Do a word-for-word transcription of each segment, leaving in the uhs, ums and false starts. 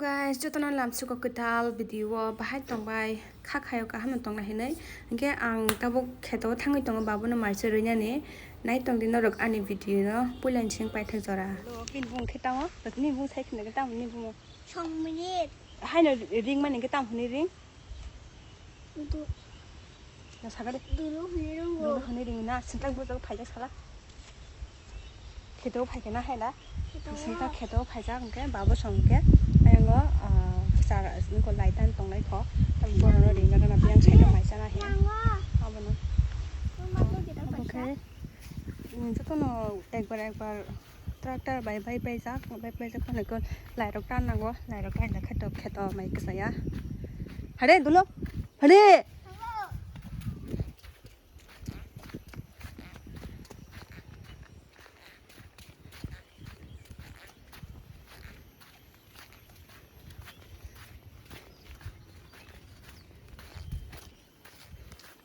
Guys, jotono lamsugo kwtal video o bahai tongbai, kha khayo kaham no tongna hinwi. Hinkhe ang tabuk kheto thangwi tongo, babono maisa rwinani. Nai tongdi norok ani video no puila ni seng paithak jora. Bini bumung khe tamo, nini bumung sai khna khe tamo nini bumung? Songmrit. Haino ring mani khe tamo hwnwi ring? Udu. Na sakade. Dulu hwnwi ringo. Dulu hwnwi ringo na, sintang bujak phaijak sala. Kheto phaikhe na haila. Kheto. Sintang kheto phaijak hwnkhe babo song hwnkhe. Ayango, ah, chara, niko laitan tongnai kho. Borokno ringna gana biyang side o maisa na he. Abono. Omo khe, jotono ekbar ekbar. Tractor bai bai paijak, bai paijak phano khe lairok tan nango, lairok tan khe to kheto mai kwchaya. Hare dulo, hare.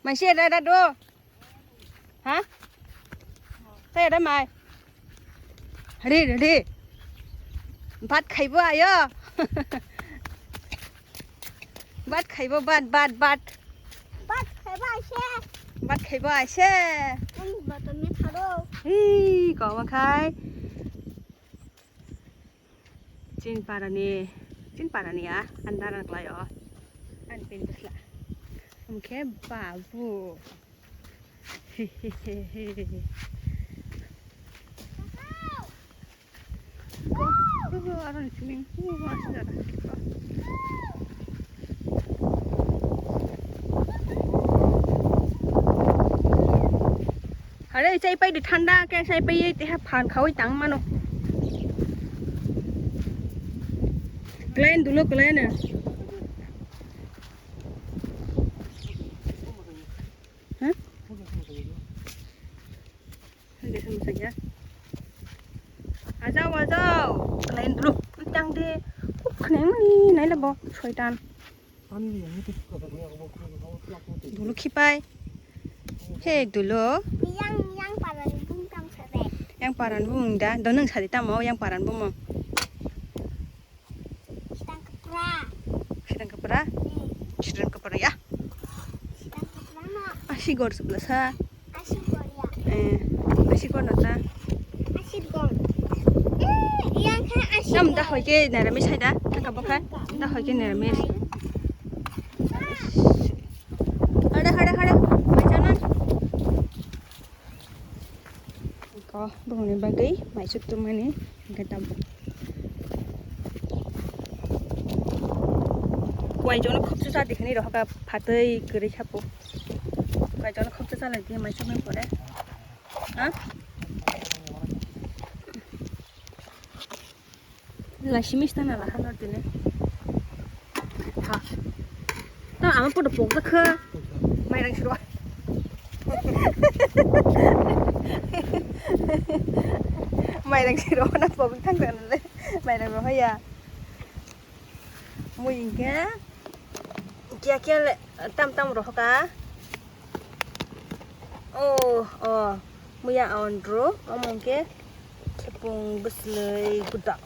Mai se da da do. Ha? Te da mai. Ready, ready. Bat khaibo ayo. Bat khaibo, bat, bat, bat. Bat khaibo aise. Bat khaibo aise. Ang bat me tharo. Hi, koma khai. Chin parani, chin parani ya, andar ang klai o. An pin bwsla. Hwnkhe babu. Aro ni sini, uh, asli ada. Are, chai pai di thanda, khe chai pai ye, teha phan khawi tang mano. Klen dulo klen. Ha? Hwnkhe se mwsakya. Ajao, ajao. Klen dulo. Tang de. Kuk khne mani, naila bo, soitan. Dulu khipai. He dulu. Yang, yang paran bung tam sabe. Yang paran bung da. Do nung sadi tamo yang paran bung mo. Sidang kepra. Sidang kepra? Hmm. Sidang kepra ya. Sidang kepra no. Asi gor sebelah sa. Asi gor ya. Eh, asi gor nata. Asi gor. Eh, yang kan asi. Nam dah hoi ke neramis hai dah. Tangka bokai. Dah hoi ke neramis. Hada, hada, hada. Mai sana. Ko bumungni bagwi maisuk tongmani hwnkhe tabuk. Kuai jono khopsa cha dikhani rohaka phatwi kwrwi khapo. Kuai jono khopsa cha lai di maisuk nang pore. Ha? Laisi miss tang nala hano tini. Ha. Ta ama poto pok jakha. Mairang siro. Mairang siro na pok tang nale. Mairang rohaya. Mui hingke. Kia kia le tam tam rohoka. Oh, oh. Muya aondro, omo hingke khepung bwswlwi gwdap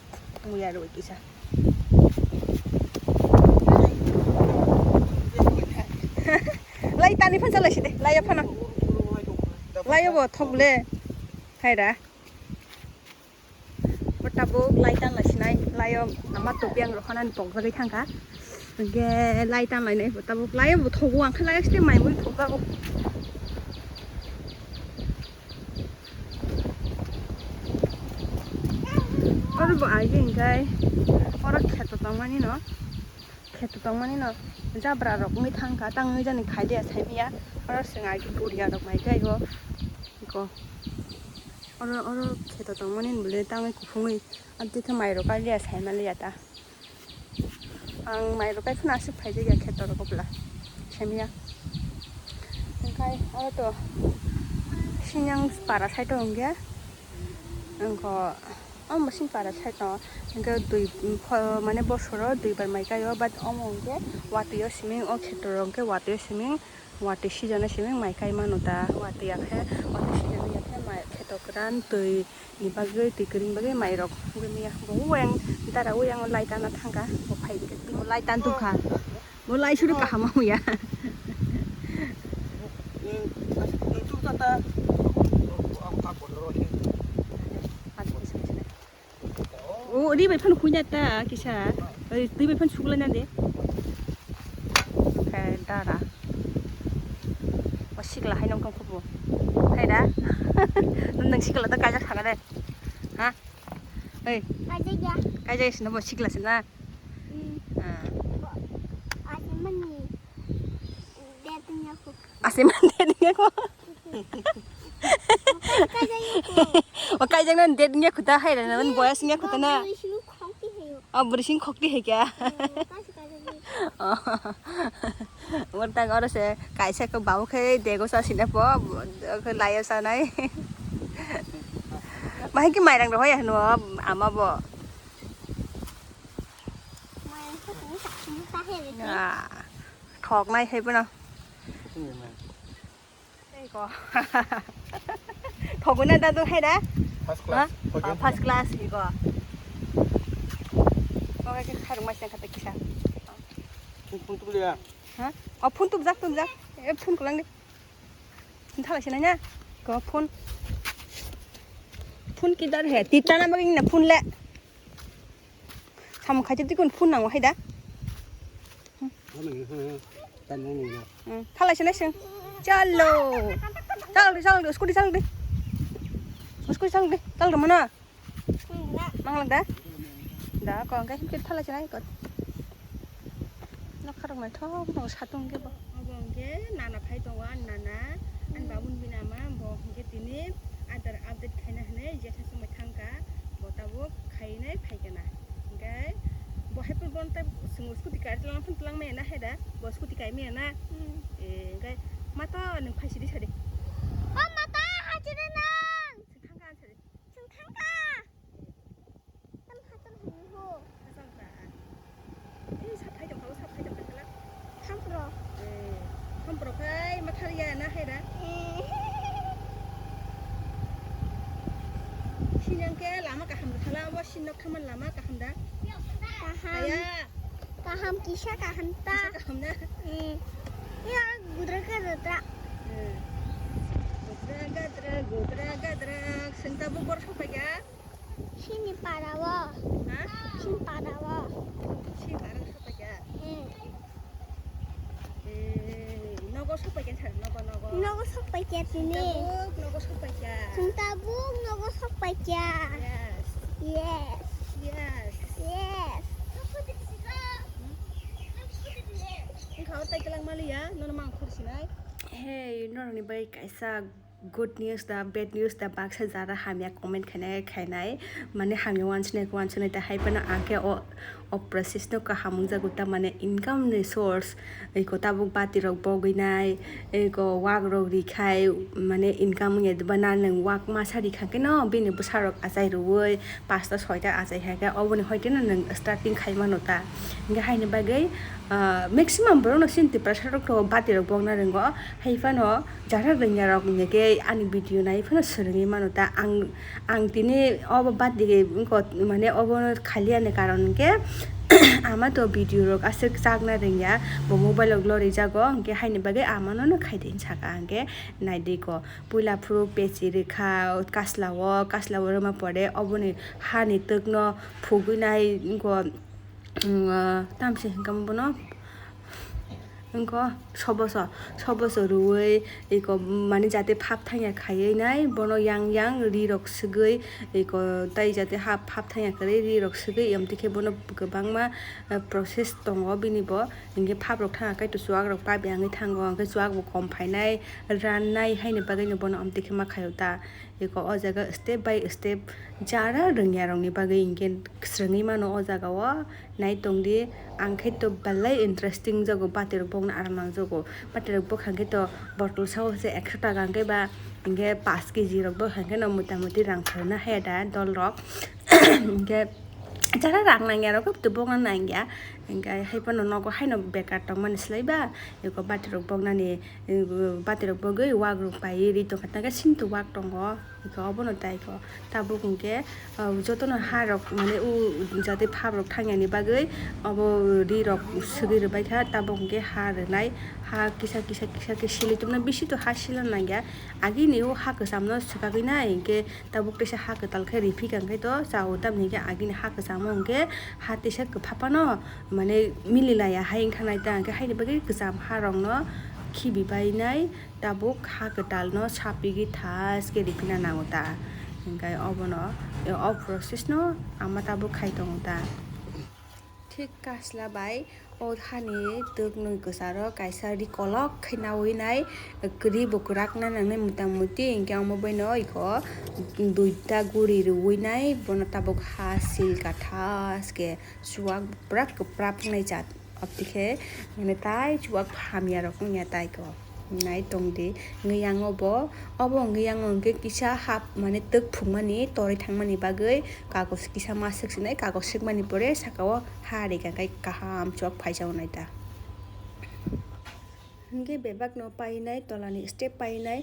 muya rwi kisa. Lai tani phan chalai side, lai phano. Lai bo thok le. Haira. Bo tabuk lai tan lai sinai, lai o ama topi ang rohornani pokjagwi thangkha. Hingke lai tan lainai bo tabuk lai o bo thogo ang khe lai site mai mui thokjago. Oro bo aigwi hingke oro kheto tongmani no, kheto tongmani no jabra rok wngwi thangkha, tang wngwi jani khai de saimanya. Oro chwng aigwi puriya rok mai khe aigwi ko. Oro, oro kheto tongmani bwle tangwi kuphungwi, aboni khe mairok kaliya saimaliya ta. Ang mairok kai phano aswk phaijakya kheto rogo bwla saimanya. Hwnkhe oro to sinyang para side o hwnkhe, wngkho omo sini para side o hwnkhe dui, mane bosoro duibar mai kaio, but omo hwnkhe watwi o siming, o kheto rok hwnkhe watwi o siming. Watwi season o simi mai kai mano ta, watwi ya khe, watwi season ya khe mai, Kheto kwran twi ni bagwi, twi kwrwini bagwi mairok wngwi manya. Bo weng dara weng lai tana thangkha, bo phai khe bo lai tan tubkha. Bo lai suru kaham wngya. O ri bai phano khuina ta kisa. Ri bai phano suklai na de. Khe dara. O sikla hai nong tong khubu. Hai da. Nang sikla ta kaijak thanga de. Ha? Ei. Kaijak ya. Kaijak sino bo sikla sina. Hmm. Ah. Ase mani. Date nya ko. Ase man date nya ko. Kaijak ya ko. O kaijak nan date nya kuta hai da nan boyas nya kuta na. O bwrwi sing khokti hai kya. Wrtang oro se kaisa khe babu khe dego sa sina po, khe layo sanai. Bahai khe mairang rohoi hano ama bo. Ah, thoknai hai bono. Tei ko. Thogwi na da do hai da? First class. Ha? Thogwi na. Ah, first class hi ko. Oke, kharung mai sengkha ta kisa. Phone, phone tuku ya. Ha? Oh, phone tuku jak, tuku jak. Eh, phone kulang di. Phone thala sini na. Ko phone. Phone kidhar hai? Tita na magi na phone le. Samung khaite tikun phone nango hai da. Hmm, thalai se naising. Chalo. Chalo de, chalo de, scooty chalo de. Scooty chalo de, chalo de mana. Manglang da? Da ko angke himke thalai se nai ko. Nokharok naithok tongo satung hwnkhe bo. Obo hwnkhe nana phai tongo, ani nana, ani babuni bini ama, bo hwnkhe tini Aadhaar update khaina hinwi jesa somoi thangkha, bo tabuk khainai phaikha na. Hwnkhe bo hai phano bono tai chwng scooty kari twlang phano twlang maya na hai da, bo scooty kai maya na. Hmm. Eh, hwnkhe ma to nwng phai sidi sadi. O ma ta hai sidi nang. Chwng thangkha ang sadi. Chwng thangkha. Tam ha tam hini ho. Hasam ta. Eh, sa phai tong kha, sa phai tong kha la. Hampro. Eh, hampro khai ma thar ya na hai da. Eh. Sinang ke lama kaham da khala, wa sinok thaman lama kaham da. Kaham. Aya. Kaham kisa kaham ta. Kisa kaham na. Eh. Ya, gudra ka da ta. Eh. Gudra gadra, gudra gadra. Senta bu bor sa phai ya. Sini para o. Ha? Sini para o. Sini para o sopaikha? Hmm. Eh, nogo sopaikha sir, nogo, nogo. Nogo sopaikha tini. Tabuk nogo sopaikha. Chwng tabuk nogo sopaikha. Yes. Yes. Yes. Yes. Hmm? Wngkha o tai twlang maliya, nono mang khursinai. Hey, norokni bai kaisa good news da, bad news da, baksa jara hamya comment khainai, khainai. Mane hamya uansugnai, uansugnai da, hai phano ang khe o, o process no kaham wngjago, ta mane income ni source, eko tabuk bati rok bogwinai, eko wak rok rikhai, mane income wngya diba na nwng wak masa rikha khe no bini bwsa rok achai rwui, pasta soita achai hai khe, oboni hoi khe no nwng starting khai mano ta. Hingkhe haini bagwi, ah, maximum borok no chini Tiprasa rok to bati rok bogna rwngo, hai phano jara rwngya rok hingkhe ani video nai phano swrwngwi mano ta. Ang, ang tini obo bati wngkha, mane obo khaliya ni karon hingkhe ama to video rok aswk chakna rwngya, bo mobile rok lori jago, hingkhe haini bagwi ama no no khai di saka hingkhe nai di ko. Puila phuru peci rwkha kasla o, kasla o rwma pore oboni hani twk no phugwi nai wngkha, mm, tamsi hwnkha bono wngkha soboso, soboso rwui eko mani jate phap thangya khaiwi nai bono yang yang ri rok swgwi eko tai jate hap, phap thangya kwrwi ri rok swgwi amtwi khe bono kwbangma, eh, process tongo bini bo. Hingke phap rok thang khe to chuwak rok pa biyang wngwi thango, hingke chuwak bo kom phainai, rannai haini bagwi no bono amtwi khe ma khaio ta. Eko o jaga step by step jara rwngya rokni bagwi hingke swrwngwi mano o jaga o. Nai tong di, ang khe to belai interesting jago, bati rok bokno aram nangjago. Bati rok bokha khe to bottle sao se ekso taka hingke ba hingke pash keji rok bokha khe no mota moti rang phalna haya da dol rok. Hingke jara rang nangya rok to bokna nangya. Hingke hai phano nogo haino bekar tongmani swlai ba, eko bati rok boknani, bati rok bogwi wak rok paiwi ri tongkha, tangkhe sini to wak tongo. Khe obono tai kho. Tabuk hwnkhe, ah, jotono ha rok, mane, o jate phap rok thang yani bagwi obo ri rok swgwi rwbai kha. Tabuk hwnkhe ha rwnai, ha kisa, kisa, kisa khe sili tongna, bisi to ha sila nangya. Agini o ha kwcham no swkagwi nai, hwnkhe tabuk teisa ha kwtal khe riphi kha, hwnkhe to cha o, tamni hwnkhe agini ha kwcham o hwnkhe ha teisa kwphap phano, mane, mili laya hai wngkha nai ta, hwnkhe haini bagwi kwcham ha rok no khibi bai nai. Tabuk ha kwtal no sapigwi thas khe riphina nango ta, hwnkhe obono, o process no ama tabuk khai tongo ta. Thik kasla bai o hani twknwi kwcharo kaisa ri kolok khe nawi nai, ri bo kwrak na nangnai mota moti, hwnkhe omo baino iko duita guri rwui nai, bono tabuk ha sil ka thas khe chuak bwrak kwprap wngnai jat. Aboni khe, mane, tai chuak hamya rok wngya tai ko. Nai tong di, wngwi yang obo, obo wngwi yang hwnkhe kisa hap, mane, twk phungmani, torwi thangmani bagwi kagos kisa ma swk sinai, kagos swkmani pore saka o ha rikha khai kaham chuak phaisa wngnai ta. Hwnkhe bebak no painai, tolani step painai,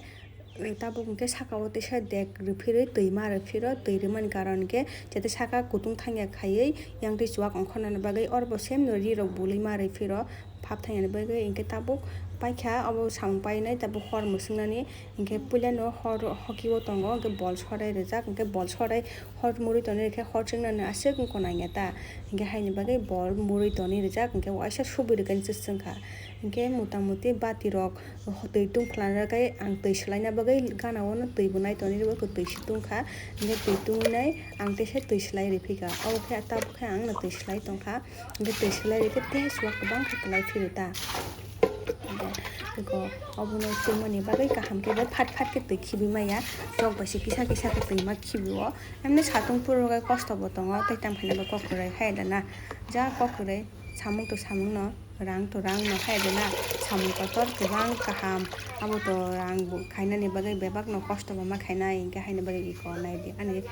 tabuk hwnkhe saka o teisa dek rwphirwi twi ma rwphiro, twi rwmani karon hwnkhe jate saka kutung thangya khaiwi yang twi chuak ongkhornani bagwi oro bo same no ri rok bului ma rwphiro phap thangyani bagwi. Hwnkhe tabuk paikha obo samung painai, tabuk hor mwswngnani, hwnkhe puila no hor hoki o tongo, hwnkhe bol sorai rwjak, hwnkhe bol sorai hor murui tonwi rwkhe hor chwngnani aswk wngkha nangya ta, hwnkhe haini bagwi bol murui tonwi rwjak, hwnkhe waisa subui rwkhe chwng kha. Hwnkhe mota moti bati rok twi tungphla khe ang twi swlaina bagwi gana o no twi bo nai tonwi rw khe twi se tungkha. Hwnkhe twi tungwi nai ang teisa twi swlai rw phika. Obo khe tabuk khe ang no twi swlai tongkha. Hwnkhe twi swlai rw khe tei chuak kwbang khe kwlai phiro ta. Hwnkhe obono chwngmani bagwi kaham khe bo phat phat khe twi khibi maya. Chwk bai se kisa kisa khe twi ma khibi o. Emni satung puro khe kosto bo tongo tei tamo phaina bo kok kwrwi hai da na. Ja kok kwrwi samung to samung no. Rang to rang no hai de na, samung kotor kwbang kaham. Abo to rang bo khainani bagwi bebak no kosto bo ma khainai, hwnkhe haini bagwi iko nai di. Ani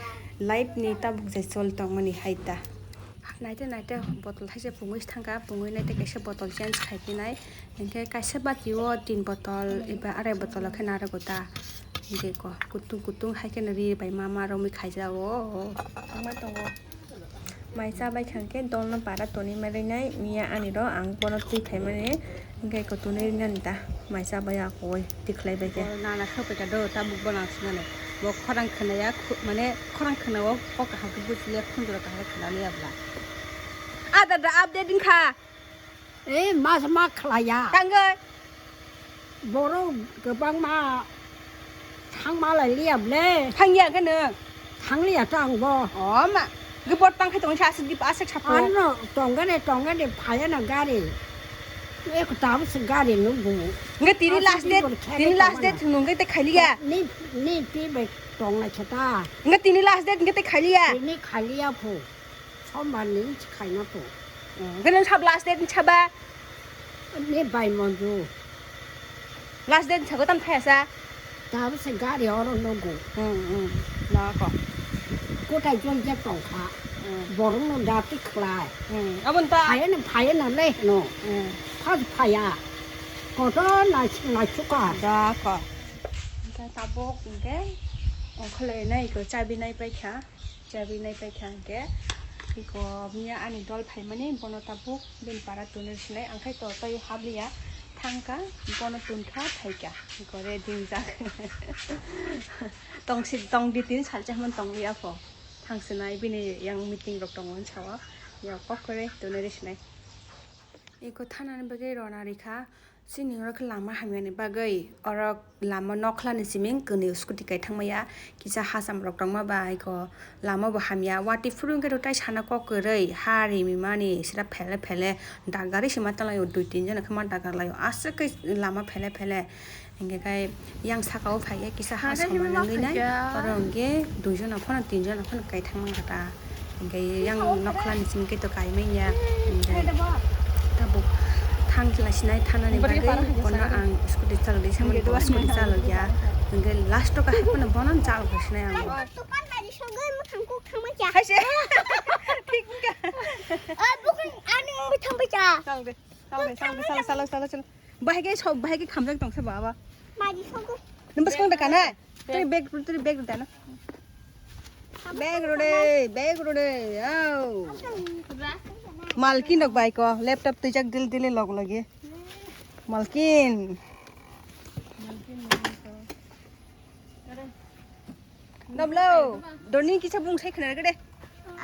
life ni tabuk je choli tongmani hai ta. Naite naite botol thaisa pungwi thangkha, pungwi naite kaisa botol change khai phinai. Hwnkhe kaisa bati o tin botol eba arai botol o khe narwgo ta. Hwnkhe ko kutung kutung hai khe no ri bai ma ma romwi khaijao. Wngma tongo. Mai cha bai kha hwnkhe dolno para tonwi ma rinai, miya ani ro ang bono twi phaimani, hwnkhe eko tonwi rinani ta, mai cha bai ako oi tikhlai bai khe. Bo nana khe pai ka do, tabuk bo nang sinani. Bo khorang khwnaya, khu-, mane khorang khwnao kok kaham khe buchiliya, khunjuro kaham khe khwnaliya bwla. Ada da update wngkha. Ei, mas ma khlaiya. Tangwi. Borok kwbangma thangma lai liya ble. Thangya khe nwng? Thangliya ta ang bo. O ma. Gibor tang khai tong sa aswk dip aswk sapo. Ano tongani tongani phaya na gari. Ek tabuk se gari nungbu. Nga tini last date, tini last date nungke te khaliya. Ni, ni ti bai tong lai khata. Nga tini last date nge te khaliya. Tini khaliya phu. Sombar ni khaina phu. Gwnang sab last date ni saba. Ni bai monju. Last date ni sabo tam thaya sa. Tabuk se gari oro nogo. Hmm, hmm. Na ko. Kotai jol je tongkha. Hmm. Borok no dati khlai. Hmm. Abon ta. Phaya no, phaya no le no. Hmm. Phas phaya. Kotor nai, nai chuka. Da ko. Hingke tabok hingke ongkholai nai ko chabi nai paikha. Chabi nai paikha hingke iko miya ani dol phaimani bono tabuk bini para tunir sinai angkhai to tei habliya thangka bono tunkha phaika iko re dingjak. Tongsi tongdi tin salsa hman tongliya pho thangsinai bini yang meeting rok tongo hinsawa ya kokore tunir sinai. Iko thanani bagwi rona rikha. Chini oro khe lama hamyani bagwi, oro lama nokhlani simi kwnwi scooty kai thangmaya, kisa hacham rok tongma bai kho lama bo hamya, watwi phuru wngkhe rwtai sana kok kwrwi, ha rimimani sira phele phele dagarwi sima tonglaio, dui tin jona khe ma dagarlaio, aswk khe lama phele phele. Hingkhe khai yang saka o phaiya kisa ha soma nangwi nai, oro hingkhe dui jona phano tin jona phano kai thangma kha ta. Hingke yang nokla ni simi khe to kaimanya. Hingke tabuk thang khlai sinai thanani bagwi bono ang scooty chalogwi samani, bo scooty chalogya. Hingke last o kahai phano bono chalogwi sinai ang. Hai se. Thik wngkha. Chalogwi, chalogwi, chalogwi, chalogwi, chalogwi, chalogwi. Bahai khe sok, bahai khe khamjak tongsa baba. Mari sogo. Nung bwskang da kana? Tei bag, tei bag da na. Bag rode, bag rode, au. Malkin rok bai ko, laptop twijak dil dil log lagi. Malkin. Nomlo, doni kisa bung sai khna gede.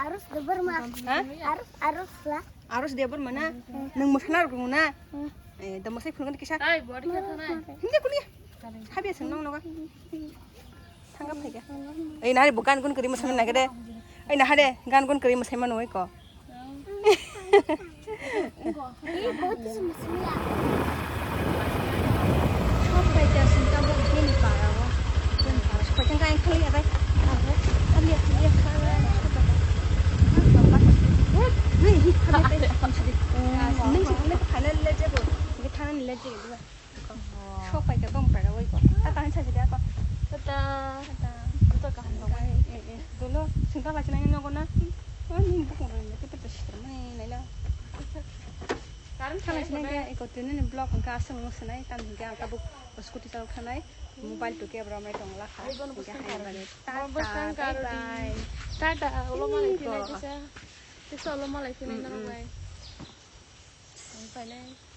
Arus de Burma. Ha? Arus, arus la. Arus de Burma na? Nung musana rok na? Eh, da musai phungan kisa. Ai, body kata na. Hindi kuliah. Habia sing nong noga. Thangka phaika. Ei nari bo gan gun kari musai nang de. Ei nahade gan gun kari musai mano ko. Sok bai ja sing ta bo bini para o. Bini para sok bai jang kai khali ya bai. Khali ya khali ya khali ya. Sok bai ja. Hei, hei, khali ya bai. Nung sih khali khali le je bo. Ngi thana ni le je bo. Sok pai ka bong pai ka wai ko. Ta ta sa jida ko. Ta ta. Ta ta. Buto ka han ko. Eh eh. Dolo sing ta ka china ni nogo na. Ani bu ko ni te te sitra mani nai la. Karan thana china ke eko tini ni vlog ka asung mo sanai tam hingke ang tabuk scooty chal khanai. Mobile to camera mai tong la kha. Hingke hai bale. Ta ta. Bye bye. Ta ta. Ulo malai khe nai tisa. Tisa ulo malai khe nai norok bai. Bye bye.